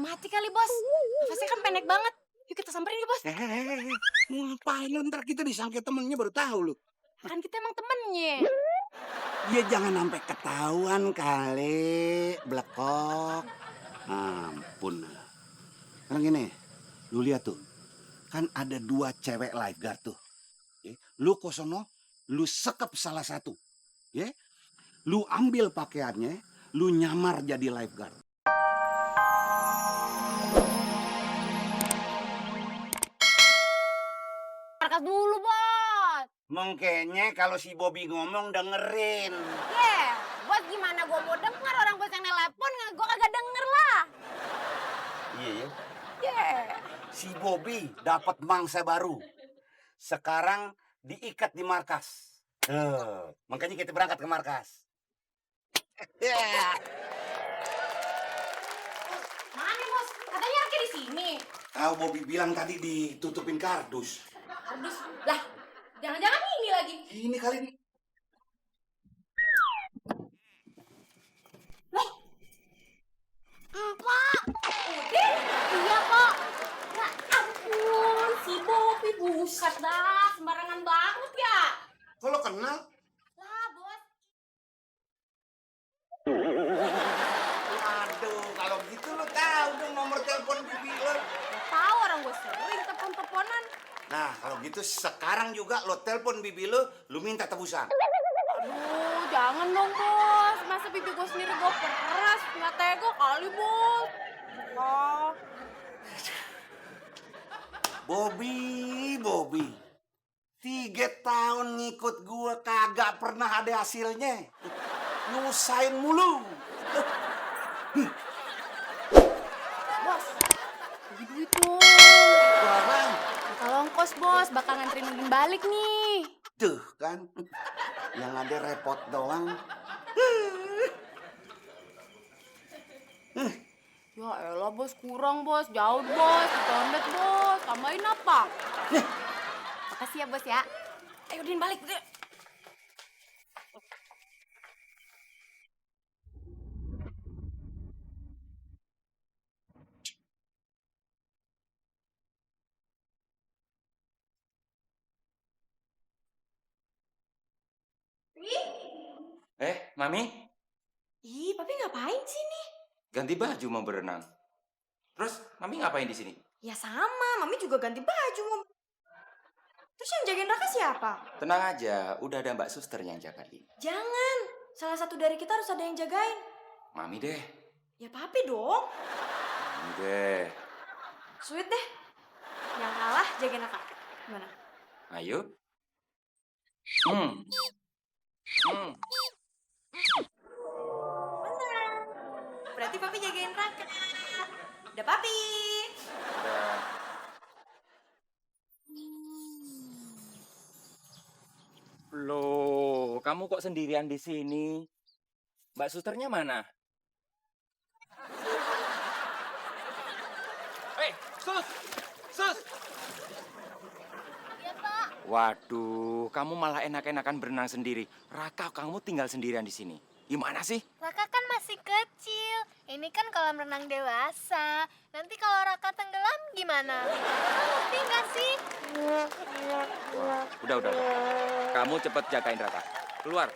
mati kali, Bos. Nafasnya kan pendek banget. Yuk kita samperin yuk, Bos. Ngapain lu, ntar kita disangka temennya baru tahu lu. Kan kita emang temennya. Ya jangan sampai ketahuan kali, blekok. Ampun. Sekarang gini, lu lihat tuh. Kan ada 2 cewek lifeguard tuh. Ya, lu kosono, lu sekep salah satu. Ya, lu ambil pakaiannya, lu nyamar jadi lifeguard. Markas dulu, Bos. Mungkinnya kalau si Bobby ngomong dengerin. Bos gimana gua mau denger orang bos yang telepon, gua kagak denger lah. Iya ya. Yeah. Si Bobby dapat mangsa baru. Sekarang diikat di markas. Makanya kita berangkat ke markas. Mana, Bos? Katanya Arki di sini. Tahu Bobby bilang tadi ditutupin kardus. Kardus. Lah, jangan-jangan ini lagi. Ini kali ini. Pak, Udin? Iya, Kok. Ya ampun, si Bobi buset dah. Sembarangan banget ya. Kalau kenal? Lah, Bos. Aduh, kalau gitu lu tahu dong nomor telepon Bibi lu. Tahu orang gue sering telepon-teleponan. Nah, kalau gitu sekarang juga lo telepon Bibi lu minta tebusan. Aduh, jangan dong, Bos. Masa pipi gue sendiri gue peras. Nggak tega kali, Bos. Oh. Bobby. 3 tahun ngikut gua kagak pernah ada hasilnya. Nyusahin mulu. Bos, bagi duit dong. Bang, Kalau ongkos, Bos, bakal nganterin Udin balik nih. tuh kan. Yang ada repot doang. Ya elah, Bos, kurang, Bos. Jauh, Bos. Ditondet, Bos. Tambahin apa? Makasih ya, Bos, ya. Ayo, Udin balik. Yuk. Mami, Ih, Papi ngapain sih nih? ganti baju mau berenang. Terus, Mami ngapain di sini? Ya sama, Mami juga ganti baju. Terus yang jagain Raka siapa? Tenang aja, udah ada Mbak Suster yang jagain. Jangan, salah satu dari kita harus ada yang jagain. Mami deh, Ya Papi dong. Mami deh. Sweet deh. Yang kalah jagain Raka. Gimana? Ayo. Hmm. Benar. Berarti Papi jagain Raka. Udah Papi. Udah. Loh, kamu kok sendirian di sini? Mbak Susternya mana? Sus! Sus! Iya, Pak. Waduh, kamu malah enak-enakan berenang sendiri. Raka, kamu tinggal sendirian di sini. Gimana sih? Raka kan masih kecil. Ini kan kolam renang dewasa. Nanti kalau Raka tenggelam gimana? Ngerti nggak sih? Udah. Kamu cepet jagain Raka. Keluar.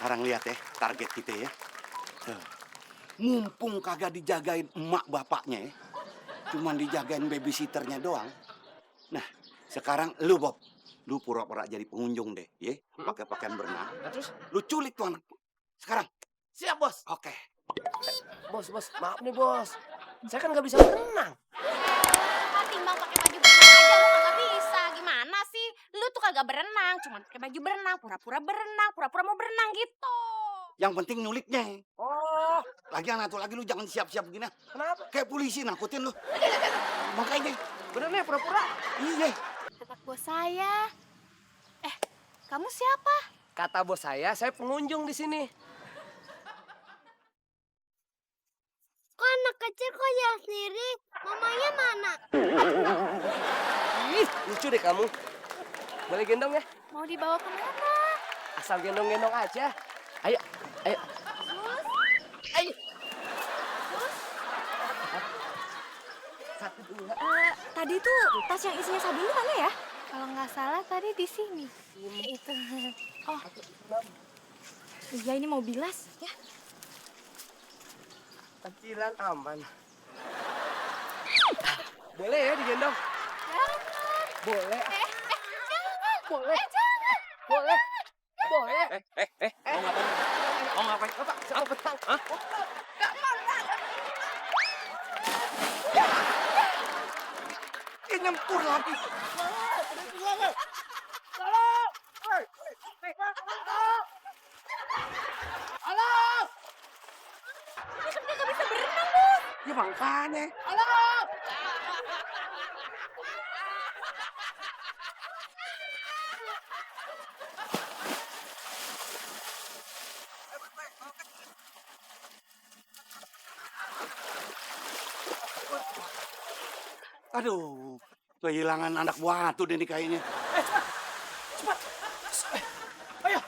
Sekarang lihat ya target kita ya. Mumpung kagak dijagain emak bapaknya ya. Cuman dijagain babysitternya doang. Nah, sekarang lu Bob, lu pura-pura jadi pengunjung deh, ya. Pakai pakaian berenang. Terus lu culik tuh anak. Sekarang. Siap, Bos. Oke. Bos, maaf nih, Bos. Saya kan nggak bisa berenang. Timbang pakai baju berenang aja lu kagak bisa. Gimana sih? Lu tuh kagak berenang, cuma pakai baju berenang, pura-pura berenang, pura-pura mau berenang gitu. Yang penting nyuliknya. Oh, Lagian satu lagi lu jangan siap-siap begini. kenapa? Kayak polisi nakutin lu. Makanya. Bener nih, pura-pura. Iya. Anak bos saya. Kamu siapa? Kata bos saya pengunjung di sini. jalan sendiri. Mamanya mana? Ih, lucu deh kamu. Boleh gendong ya? Mau dibawa kemana? Asal gendong-gendong aja. Ayo, ayo. Ayo. Satu, dua. Tadi tuh tas yang isinya sabun itu mana ya? Kalau nggak salah tadi di sini. Itu. Oh, iya ini mau bilas ya. Kecilan aman. Boleh ya digendong? Boleh. Boleh. Boleh. Boleh. Mau ngapain? Bapak, siapa petang? Hah? Dia nyempur lagi. Ya makanya. Aduh, kehilangan anak buah tuh ini kayaknya. Ayo.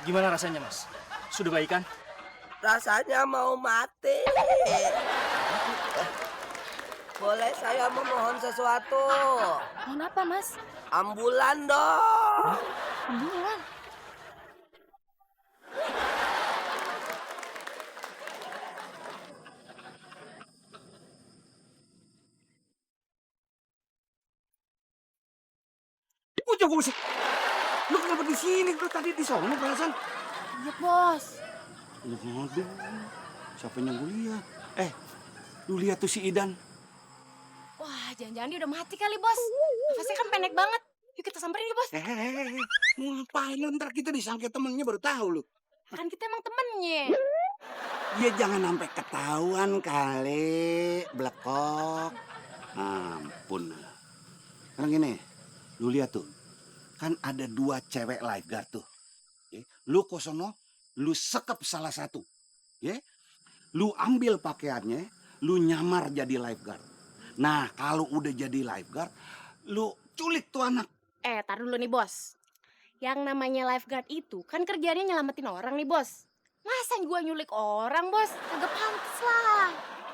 Gimana rasanya, Mas? Sudah baikan? Rasanya mau mati. Boleh saya memohon sesuatu? Mohon apa, Mas? Ambulan dong. Ambulan. Ujung sih. Lu kenapa di sini? Lu tadi di sono perasaan. Iya, Bos. Waduh, siapa yang gue lihat? Lu lihat tuh si Idan. Wah, jangan-jangan dia udah mati kali, Bos. Nafasnya kan pendek banget. Yuk kita samperin yuk, Bos. Ngapain lu ntar kita disangka temennya baru tahu lu. Kan kita emang temennya. Ya jangan sampai ketahuan kali, blekok. Ampun. Sekarang gini, lu lihat tuh. Kan ada 2 cewek lifeguard tuh. Lu kosono, lu sekep salah satu. Lu ambil pakaiannya, lu nyamar jadi lifeguard. Nah, kalau udah jadi lifeguard, lu culik tuh anak. Tar dulu nih, Bos. Yang namanya lifeguard itu kan kerjanya nyelamatin orang nih, Bos. Masa gua nyulik orang, Bos? Agak pantes lah.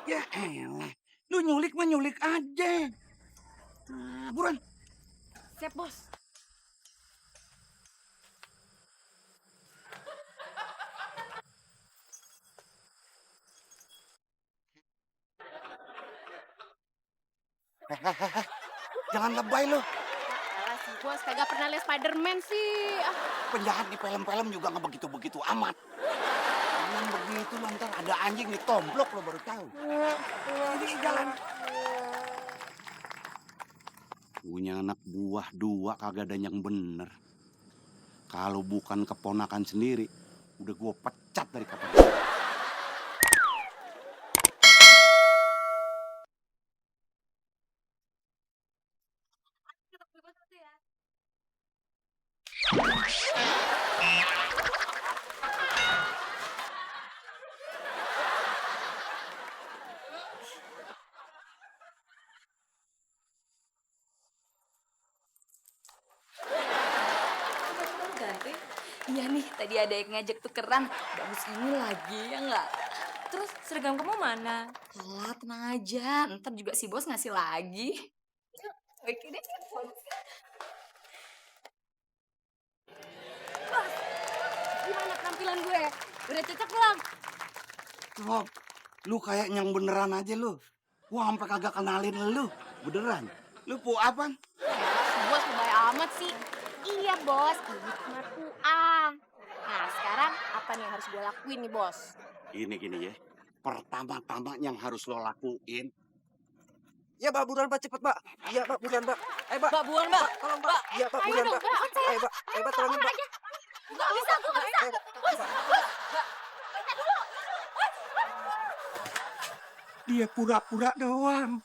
Ya elah, lu nyulik mah nyulik aja. Nah, buruan. Siap, Bos. Jangan lebay lu. Alah sih, Bos. Kagak pernah lihat Spiderman sih. Penjahat di film-film juga nggak begitu-begitu amat. Yang begitu lo ntar ada anjing ditomplok lo baru tahu. Ini jalan. Punya anak buah 2 kagak ada yang bener. Kalau bukan keponakan sendiri, udah gue pecat dari kapan. Ganti. Iya nih, tadi ada yang ngajak tukeran. Bagus ini lagi, ya nggak? Terus seragam kamu mana? Alah, tenang aja. Ntar juga si bos ngasih lagi. Oke deh. Bos, gimana penampilan gue? Udah cocok belum? Rob, lu kayak yang beneran aja lu. Gua sampai kagak kenalin lu. Beneran. Lu pu apa? Si Bos lebay amat sih. Iya, Bos. Ini cuma puang. Nah, sekarang apa nih yang harus gue lakuin nih, Bos? Gini ya. Pertama-tama yang harus lo lakuin. Ya, Pak, buruan, Pak, cepet, Pak. Iya, Pak, buruan, Pak. Ayo, Pak. Mbak, buruan, Mbak. Tolong, Pak. Iya, Pak, buruan, dong, Pak. Mbak. Ayo, Pak. Ayo, Pak, tolongin, Pak. Gak bisa, gue gak bisa. Bos, Dia pura-pura doang.